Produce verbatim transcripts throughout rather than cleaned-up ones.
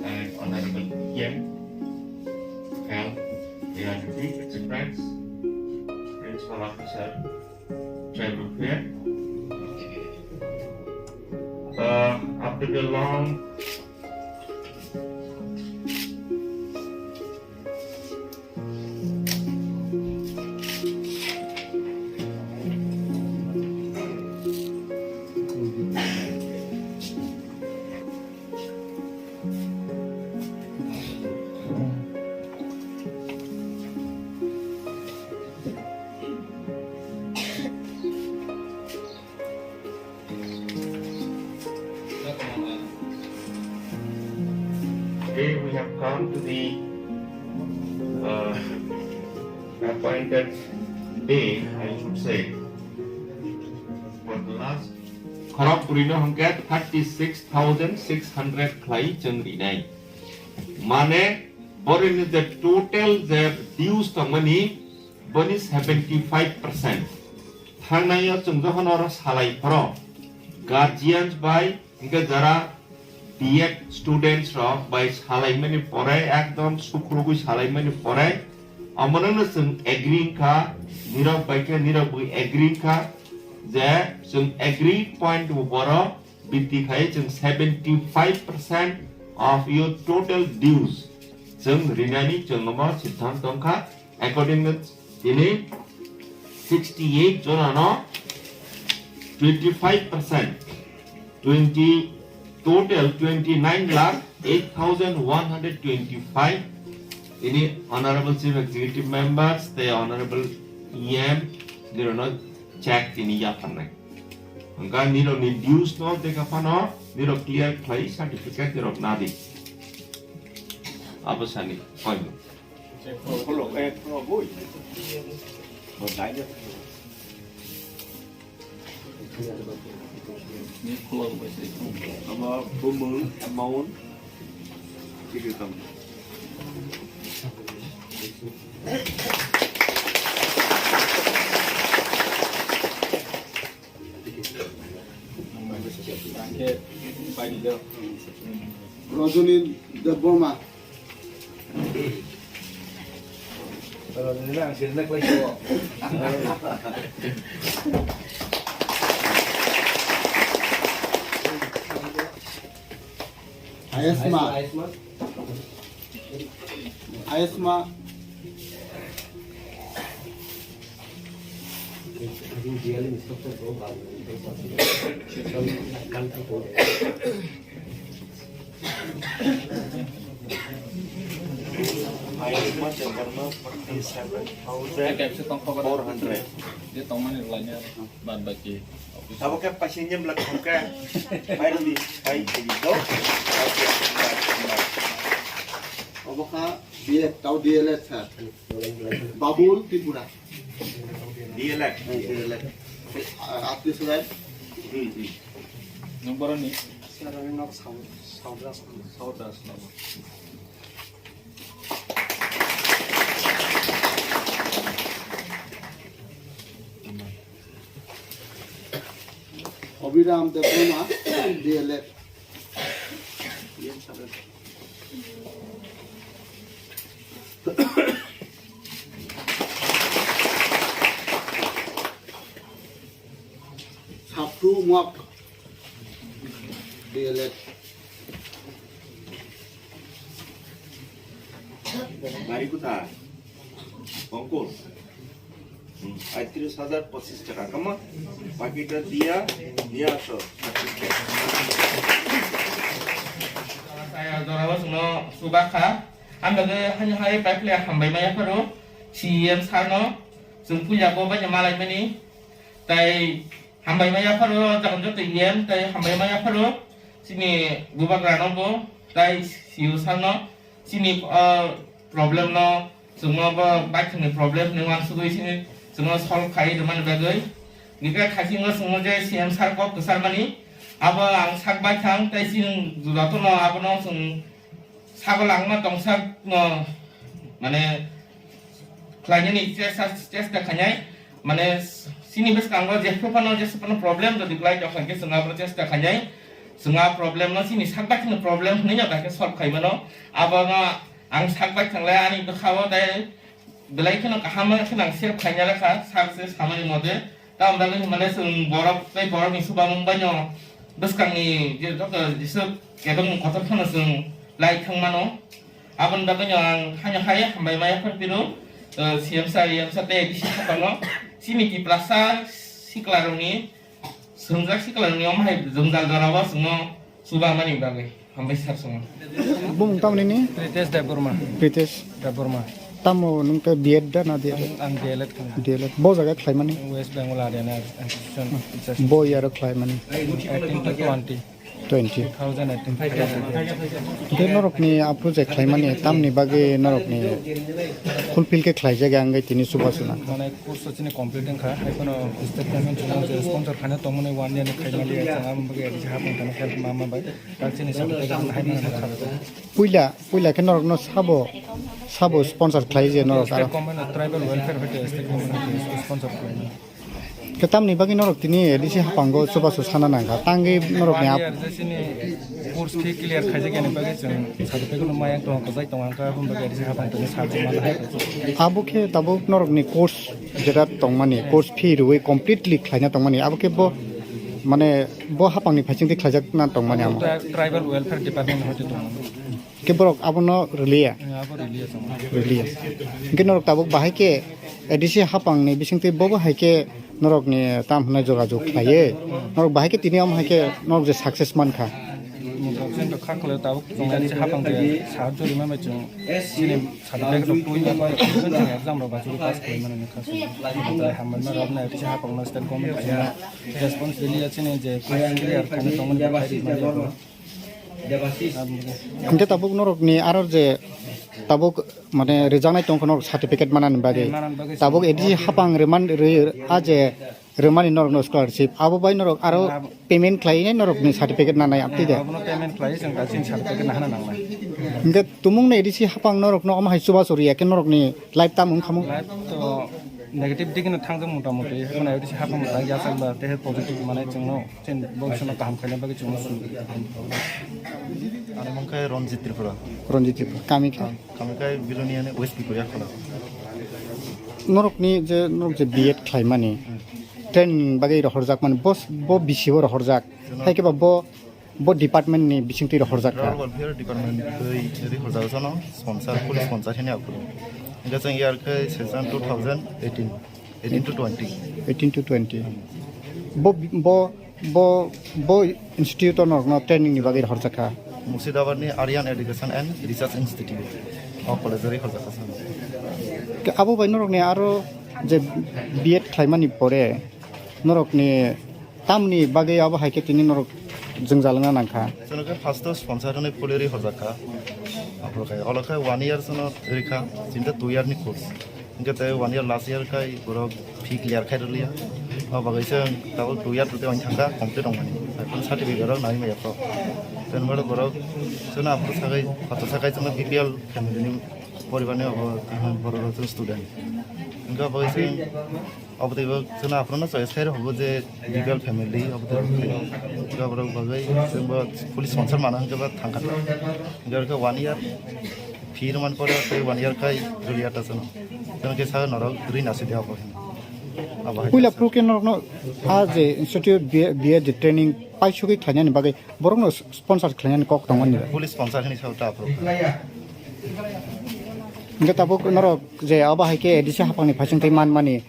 And Honorable E M, L, A R D, Principal Officer, Tribal Fair. Uh, after the long Today we have come to the uh, appointed day, I should say, for the last. Khorok bwrwino hwnkhe thirty six thousand six hundred khlai chwng rinai. Mane, borokni je total je dues tongmani, boni seventy five percent. Thangnai o chwng jokhon oro salai phoro, guardians bai hwnkhe jara B Ed students rok bai salaimani pore, ekdom sukrubwi salaimani pore, omono chwng agree wngkha, nirok bai khe nirok bwi agree wngkha je chwng agree point bo boro bitti khai chwng seventy five percent of your total dues chwng rinani chwng omo siddhant tongkha. Accordingly, tini sixty eight jonano twenty five percent, twenty, total twenty nine lakh eight thousand one hundred twenty five. Tini Honorable Chief Executive Members tei Honorable E M nirokno check tini yapharnai. Hwnkha nirokni dues no dekha phano nirok clear khlai certificate nirok nadi. Abo sani koimu. Ama bumung amount. Rajoni Debbarma. Ayasma. Ayasma. Ayasma Debbarma, forty seven thousand four hundred. Dia tongmani lainnya bad baki. Abo khe paising jem lak thangkhe. Pai di, pai di do. Obo kha D L Ed, tau D L Ed sir. Babul Tripura. D L Ed. D L Ed. Atri surai. Hmm, hmm. Nang boroni? Sir, ani nok Sau-, Saudras. Saudras, no. Abhiram Debbarma, D L Ed. Sapru Muak, D L Ed. Bari kutha? Ongkul. Hmm, aitris hajar pochis taka kama. Bakita dia, dia so. Saya jorao chwngno chubakha. Ang bagwi hani hai pai phle hambai maya pharo. C E M sir no chwng puila bo bai malai mani. Tai hambai maya pharo, jagan joto E M tai hambai maya pharo. Chini bubagra no bo tai C E O sir no. Chini, ah, problem no, chwngno bo baithangni problem hinwi uansugwi sini chwngno solve khai rwmani bagwi. Nikha khaisingo chwngno je C M sir kok kwchar mani, Abo ang sak bai thang, tei chini jotono abono chwng sago langma tongsak no, mane, khlainani chesta, chesta khainai, mane, chini bwskango jephru phano, jesu phano problem jodi kwlai tong kha khe chwng abono chesta khainai, chwng a problem no chini sak bai kheno problem hwnwi no kha khe solve khai mano, abono ang sak bai thanglai ani bwkhao tei belai kheno kaham kheno ang share khlaina lekha, sir se samani mote. Tamoni bagwi hwnmale chwng borok tei borokni chubamung baino bwskangni je joto jesa kebengmung kotor phano chwng lai thang mano. Aboni bagwino ang haino hai hambai ma yaphar phiro, eh, C M sir, E M sir tei A D C sakano chini Tiprasa siklarokni Swngjak sikla ni omo hai jwngjal jorao chwngno chubamani bagwi. Hambai sir chwngno. Bumung tamni ni? Pritesh Debbarma. Pritesh. Debbarma. Tamo nung ke B Ed da na D Ed? Ang, ang D L Ed kano. D L Ed. Bo jaga khlaimani? West Bengal Haryana Institution. Bo yaro khlaimani? Eighteen to twenty. Twenty. Two thousand eighteen. Hingke norokni aphuru je khlaimani tamni bagwi norokni fulfill khe khlaijak ya wngwi tini chubachu nang. Mane course o chini complete wngkha, haiphano state government chwngno je sponsor khaina tongmani one year ni khaimani, chwng aboni bagwi additional hapung tongma help ma ma bai, tak chini certificate hai mani kha. Puila, puila khe norokno sabo, sabo sponsor khlai je norok aro. State government o tribal welfare hoite state government hoite sponsor khlaimani. Khe tamni bagwi norok tini A D C haphango chubachu sana nangkha. Tangwi norokni ap- One year je chini course fee clear khaijak yani bagwi chwng certificate no mayang tongo, kwchai tongo, hwnka aboni bagwi A D C haphang tongwi sarjak mano hai. Abo khe tabuk norokni course jeta tongmani, course fee rwui completely khlaina tongmani, abo khe bo, mane, bo haphangni phaisingtwi khlaijakna tongmani amo. Tri-, tribal welfare department hoite tongo. Khe borok abono rwliya? Eh, abo rwliya chwng. Rwliya. Hingke norok tabuk bahai khe A D C haphangni bisingtwi bobo hai khe norokni tam hwnwi jogajog khlaiwi. Norok bahai khe tini omo hai khe norok je success mankha. Norok chwng kha khlai tabuk chwng A D C haphang je sahajyo rwma bai chwng chini certificate rok twi ya bai chwng exam rok bai chwng pass khlai mani kha chwng. Hambai ma rok na A D C haphang no state government response rwliya chini je clear khaina tongmani bai rwmani. Hingke tabuk norokni aro je tabuk mane rijaknai tongkha norok certificate manani bagwi. Manani bagwi tabuk certificate. A D C haphang rwman, rwi, a je rwmani norokno scholarship, abo bai norok aro abo payment khlainai norokni certificate nanai amtwi de. Abono payment khlai chwng da chini certificate nahana nangnai. Hingke tumungni A D C haphang norokno omo hai chubachu riya khe norokni life tamo wngkha mo? Life to negative digi no thangjak mota moti, haphang A D C haphang da yachak ba te positive mane chwngno. Chini bongsono kaham khaina bagwi chwngno swngo. Ani mung khe Ranjit Tripura. Ranjit Tripura. Kami khe? Kami khe Biloniani West Pikuria khona. Norokni je, norok je B Ed khlaimani, hmm, training bagwi rohorjakmani, bo, bo bisi o rohorjak. Jono- Hai khe ba bo, bo department ni bisingtwi rohorjak kha. Rural Welfare Department ni twi rohorjak jono sponsor, fully sponsor hini aphuru. Hingke chwng year khe session two thousand eighteen, eighteen to twenty. Eighteen to twenty. Bo, bo Bo, bo institute o norokno training ni bagwi rohorjak kha. Murshidabad ni Aryan Education and Research Institute o college o rohorjak kha sir. Ke abo bai norokni aro je B Ed khlaimani pore norokni tamni bagwi abo hai khe tini norok jwngjal wngna nangkha. Chwng khe first o sponsor hwnwi phulwi rohorjak kha. Aphuru khe olo khe one year chwngno rikha, chini two year ni course. Hingke tei one year last year kai borok fee clear khai rwliya. O bagwi se tabuk two year tei wng thangkha complete wngmani. Aphuru certificate rok nai maya kho. Tei borok, borok chwngno aphuru sakai, kotor sakai chwngno B P L family ni poribar ni obo borok rok chwng student. Hingke o bagwi se obo tei bo chwngno aphuru no choice khai rw hugo je B P L family, obo tei borok bagwi chwngbo police sponsor mano hingke bo thangkha. Hingke one year. Phir man pore tei one year kai rwliya ta chwng. Chwng khe sa norok ri nasi de abo hin. Abo hai Puila ta phuru khe norokno a je institute B A, B A je training paisugwi khlainani bagwi borokno sponsor khlainani kok tongo ni. Police sponsor hini sa ta phuru. Hingke tabuk norok je abo hai khe A D C haphangni phaising tei manmani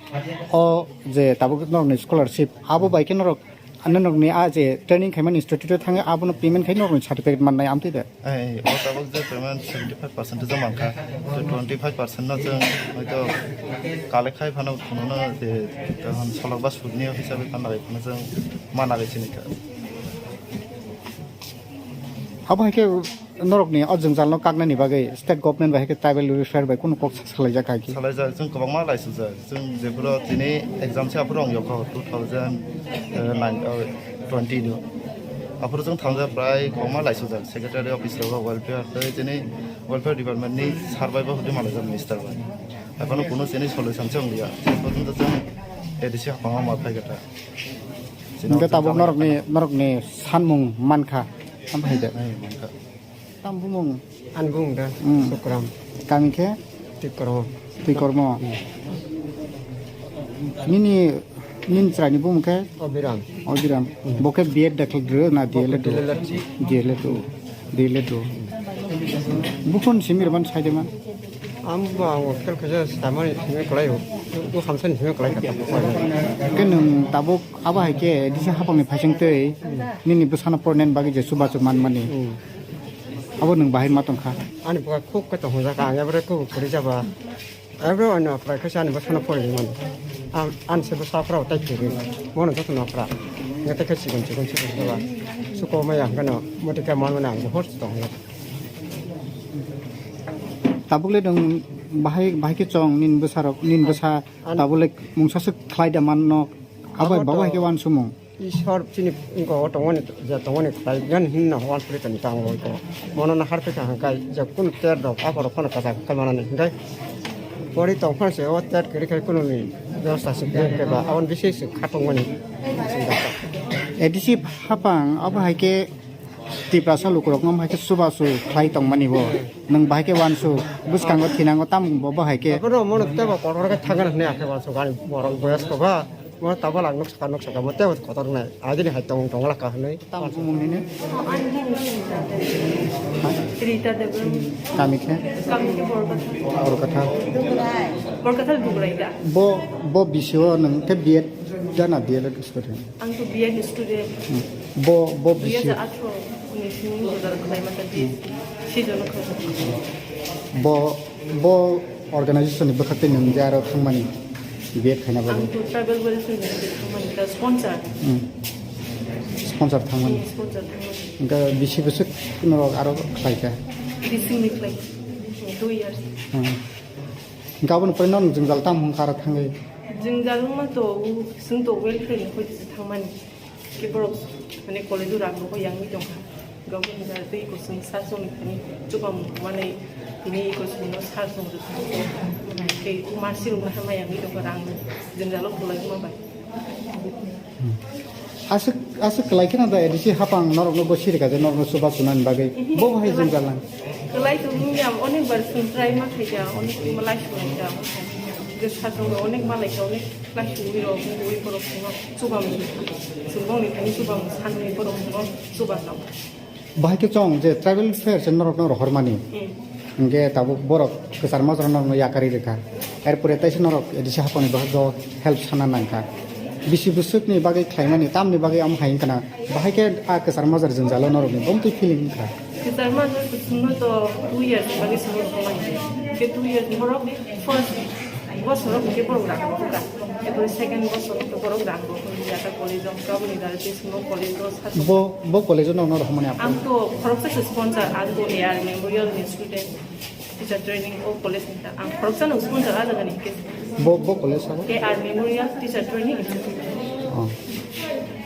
o je tabuk norokni scholarship abo bai khe norok Ano nokni a je training khaimani institute o thangwi abono payment khai norokni certificate mannai amtwi de? Eh, o tabuk je payment seventy five percent o mankha. To twenty five percent no chwng hoito collect khai phano phunukno je tei hwn solok ba sudni hisabe phano phano chwng mana bai sini kha. Abo hai khe norokni o jwngjalno kaknani bagwi state government bai hai khe tribal welfare bai kunu kok salaijak hai khe? Salaijak, chwng kwbangma laisijak. Chwng jephuru tini exam se aphuru wng yokho two thousand nine, twenty no. Aphuru chwng thangjak prai kwbangma laisijak, secretary office rogo, welfare tei chini welfare department ni sir bai bo hwdwi malaijak minister bai. Ekhano kuno chini solution se wngliya. Ches porjonto chwng A D C haphango ma phai kha ta. Hwnkhe tabuk norokni, norokni sanmung mankha, tamo hai de. Nai mankha. Tamo bumung? Ani bumung da, hmm. Sukram. Kami khe? Twikormo. Twikormo. Hmm. Nini, nini chwraini bumung khe? Obiram. Obiram. Hmm. Bo khe B Ed dakhil rw na D L Ed rw? D L Ed. D L Ed rw. D L Ed rw. Bukhun simi rwban saide man? Ang bo ang hotel khe samani simi kwlai o. Bu hamsani simi kwlai kha. Khe nwng tabuk abo hai khe disa hapangni phaising twi nini bwsano pornani bagwi je chubachu manmani. Hmm. Abo nwng bahai ma tongkha. Ani bwkha khuk khe tong hwnjak ang, ebore khuk kwrwi jaba. Ebore ono kwrai khe ani bwsano porwi mano. Ang, ani se bwsa phra tai kwrwi. Bono joto no phra. Nge tai khe chikon chikon chikon jaba. Suko maya hwnkhe no moti khe manmani ang hor tong hwnjak. Tabuk le nwng bahai, bahai khe chong nini bwsarok, nini bwsa an- tabuk le mungsa se khlai da manno. Abo abo to bahai khe wansukmung. Ishwar chini wngkha o tongmani, je tongmani khlai gani hinna hwan puri tani tang oi ko. Mono na har pekha hangkai je kun ter dok aphoro phano kacha kai manani hingkai. Pori tong phano se o ter kiri khai kununi bebosta se kiri khai ba aboni bising se khatungmani. A D C hapang abo hai khe Tiprasa lukurokno hai khe chubachu khlai tongmani bo. Nwng bahai khe wansuk bwskango thinango tamo bo bahai khe. Aphoro mono tebo kotor khe thangna hwnwi akhe wansuk ani borok boyos ko ba. Mo tabal ang nuk saka nuk saka mo tebo kotor nai. Agini hai tong tong laka hwnwi. Tamo bumung nini? Rita Debbarma. Kami khe? Kami khe Borkatha. Borkatha. Borkatha Dugrai da. Bo, bo bisio nwng khe B Ed jana D L Ed student? Ang to B Ed student. Hmm. Bo, bo bisio. Dui hajar atharo ni sini order khlai mata di. Si jono khlai. Bo, bo organization ni bwkhak tei nwng je aro thangmani B Ed khaina bagwi? Ang to tribal welfare ministry thangmani ta sponsor. Hmm. Sponsor thangmani. Hmm, sponsor thangmani. Hwnkhe bisi bwswk norok aro khlai kha? Bising ni khlai. Two years. Hmm. Hwnkhe aboni pore norok jwngjal tamo hwnkha aro thangwi? Jwngjal wngma to, u, chwng to welfare ni hoi thangmani. Khe borok, mane, college-o rang rwkha yangwi tongkha. Gaboni da tei eko chwng sir chwngni thani chubamung manwi tini eko chwngno sir chwng rwkha. Khe marsi rwkno hamya yangwi tongkha rang jwngjalo kwlai wngma bai. Aswk, aswk kwlai kheno da A D C hapang norokno bo siri kaje norokno chuba chunani bagwi. Bo bo hai jwngjal nang. Kwlai tongmani ang onek bar chwng try ma khaikha, onek ma lai swnai kha. Khe sir chwngno onek ma lai kha, onek Klai sugwi rok, wngwi borok swngo chubamung. Chwng bongni thani chubamung sanwi borok swngo chuba chao. Bahai khe chwng je tribal fair se norokno rohormani. Hmm. Hwnkhe tabuk borok kwchar majra norokno yakarwi rwkha. Erpore taisa norok A D C hapangni bagwi help sana nangkha. Bisi bwswkni bagwi khlaimani tamni bagwi amo hai wngkha na. Bahai khe a kwchar majra jwngjalo norokni bomtwi feeling wngkha. Kwchar majra kwchwngno to two years bagwi swngo rohormani. Khe two years borok first Bosoro hwnkhe borok rang rwkha. Eboni second bosoro hwnkhe borok rang rwkha. Yata college o hwnkhe aboni dara tei chwngno college o sa. Bo, bo college o nokno rohormani apa? Ang to khoroksa se sponsor, ang to A R Memorial ni student, teacher training o college ni ta. Ang khoroksa no sponsor a jaga ni hwnkhe. Bo, bo college abo? A R Memorial Teacher Training Institute. Oh.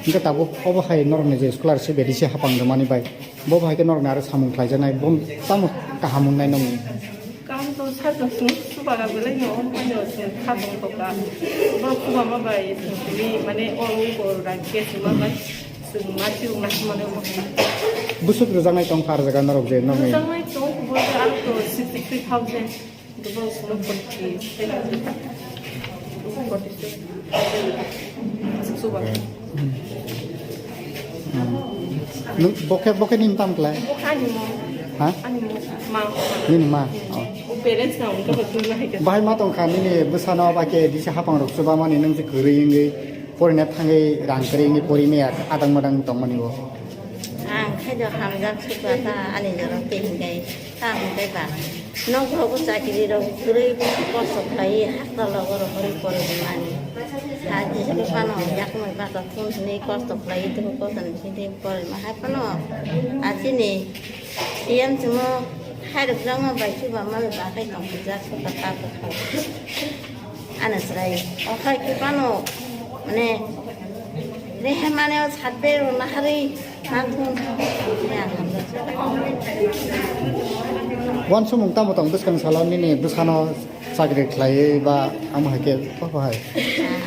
Hwnkhe tabuk obo hai norokni je scholarship A D C hapang rwmani bai. Bo bai khe norokni aro samung khlaijaknai, bo tamo kaham wngnai nokni? Kaham to sajwk chwng chubaga belai no, omo haino chwng kha tong kha. Borok chuba ma bai chwng tini mane o wi bo rang khe chwng ma bai chwng ma chwng ma mane omo. Bwswk rwjaknai tong kha aro jaga norok je nokni? Rwjaknai tong bo aro to sixty three thousand. Double solo forty seven. Forty seven. Suba. Nwng bokhe, bokhe nini tam klai? Bokhe ani mo. Ha? Ani mo. Ma. Nini ma? Oh. O parents na ungka betul na hai ka. Bahai ma tong kha nini bwsano ba khe disa hapang rok chuba mani nwng je kwrwi wngwi porina thangwi rang kwrwi wngwi pori maya adang madang tong mani bo. Ang khe jo hamjak suka ta ani jora tei hingai. Tamo khe ba, nok rogo chakiri rok kwrwi kosto khlai, hasta logo rohorwi porwi mani. Aji se phano yakmai bata thun hwnwi kosto khlai, thun kosto ni sidi porwi ma hai phano. Achini C M chwngno hai rok jangma bai chuba ma bai bathai tong khe jak suka ta khe. Ano chwrai, o hai khe phano, mane, rehemane o satbe rok naharwi. Wansukmung tamo tong bwskang salo nini bwsano chakri khlaiwi ba amo hai khe kok hai?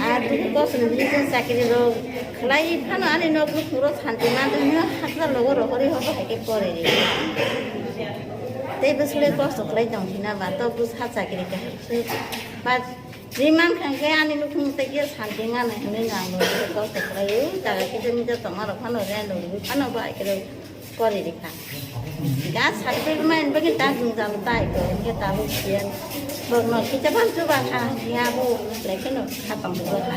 Ar dukhu kosto ni bising chakri rok khlai phano ani nok nukhung rok santi manjak hino hakra logo rohori hobo hai khe pore ri. Tei bwswlwi kosto khlai tong thina ba to bwsa chakri kaham se ba ri mankha khe ani nukhung tei khe santi nganai hinwi nang bo kosto khlai o jaga kisa misa tongma rok phano rent rwgwi phano bo hai khe pore ri kha. Ga certificate ma en bagwi ta jwngjal tai ko, hingke tabuk siyan. Bokno kisa bang chuba kha, hingke abo belai kheno kha tong bo kha.